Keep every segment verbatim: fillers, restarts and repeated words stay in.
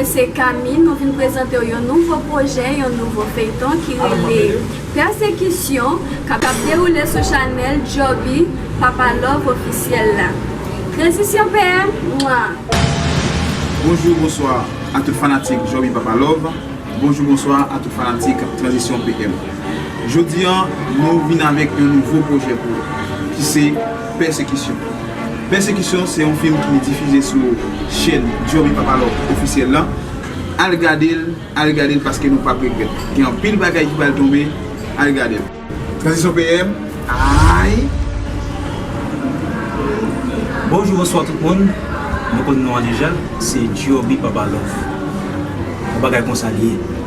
Se Kami, nou vin prezante w yon nouvo pwojè, yon nouvo feyton ki rele Pèsekisyon, k ap dewoule sou chanèl Djòbi Papa Love ofisyèl la. Tranzisyon P M, mwa! Bonjou, bonswa a tout fanatik Djòbi Papa Love. Bonjou, bonswa a tout fanatik Tranzisyon P M. Jodi a, nou vin avèk yon nouvo pwojè pou ou, ki se Pèsekisyon. Pèsekisyon se yon fim ki difize sou chèn Djòbi Papa Love ofisyèl la. Al gade l, al gade l paske nou p ap regrèt. Gen anpil bagay ki pral tonbe, al gade l. Tranzisyon P M, ay! Bonjou, bonswa tout moun. Nou konn non an deja, se Djòbi Papa Love. Yon bagay konsa li ye.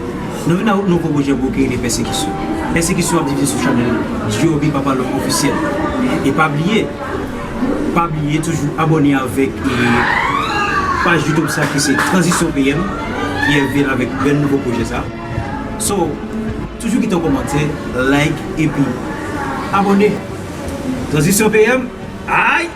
Nou vin ak yon nouvo pwojè pou ou ki rele Pèsekisyon. Pèsekisyon ap difize sou chanèl Djòbi Papa Love ofisyèl. E pa bliye, pa bliye toujou abòne avèk e, paj YouTube sa ki se Tranzisyon P M ki ap vin avèk bèl nouvo pwojè sa. So, toujou kite yon kòmantè, like epi abòne. Tranzisyon P M, ay!